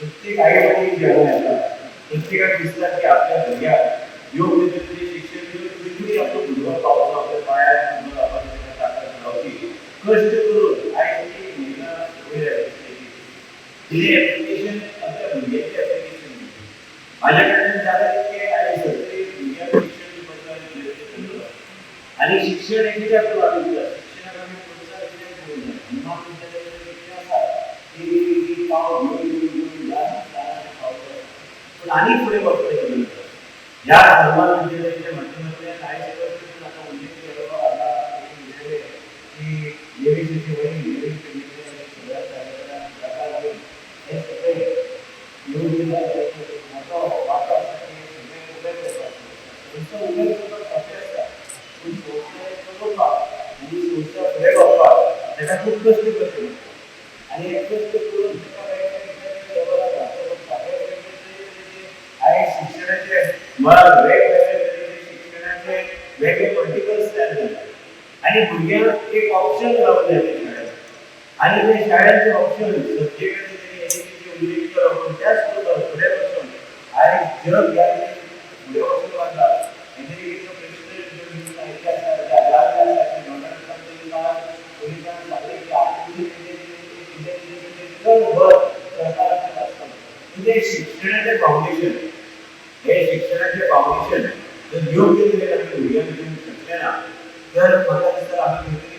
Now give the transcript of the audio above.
प्रत्येक आई वडील जेव्हा येतात, प्रत्येकाक दिसता की आपल्या भुरग्याक योग्य तरेचें शिक्षण दिवन खंय तरी आपलो भुरगो पावचो, आपल्या पांयार उबो रावपाची ताका ताकद गावची. कश्ट करून आयज ती महिला वयर आयली. तिणें एप्लिकेशन, आपल्या भुरग्याचें एप्लिकेशन दिलें. माझ्या कडल्यान जाता तितकें आयज सगळी भुरग्यांक शिक्षण दिवपाचो आमी प्रयत्न करता. आनी शिक्षण हें कित्याक लागू? शिक्षणाक आमी प्रोत्साहन कित्याक करूंक जाय? हनुमान विद्यालयाचें शिक्षण आसा की पावल घेवन घेवन घेवन ह्या संवसारांत पावलो, पूण आनी फुडें वचपाची गरज आसा. ह्या हनुमान विद्यालयाच्या माध्यमांतल्यान आयज पर्यंत आता उल्लेख केलो, आता उलयले की देवेशाची वडील देवेश पेडणेकर सगळ्या फुडाकार घेवन हे सगळे योग्य मोठो वांटो आसा की सगळे उबे करपाक. संस्था उबे करपाक सोंपें आसता, पूण संस्था चलोवपाक आनी संस्था फुडें व्हरपाक ताका खूब कश्ट करचे पडटा. आनी हे कश्ट करून ताका वेगवेगळे लेवलार घालचें पडटा. वेगवेगळे तरेचे आयज शिक्षणाचे मळार वेगवेगळे तरेचे शिक्षणाचे वेगळे वर्टिकल्स तयार जाले आनी भुरग्यांक एक ऑप्शन रावूंक जाय त्या शाळेंत. आनी ते शाळेंत ऑप्शन सब्जेक्टाचे तेणी एनईपीचे उल्लेख केलो, पूण त्याच बरोबर फुडें वचून आयज जग ह्या फुडें वचूंक लागला. अमेरिकेचो प्रेसिडेंट आयिल्ले आसा, जाल्ले आसा की डोनाल्ड ट्रंप काल सांगलें की आर्टिफिशियल इंटेलिजन्साचेर चड भर सरकाराचेर आसता. म्हणजे शिक्षणाचें फावंडेशन, हे शिक्षणाचें फावंडेशन जर योग्य तरेन आमी भुरग्यांक दिवंक शकले ना तर म्हाका दिसता आमी खंय तरी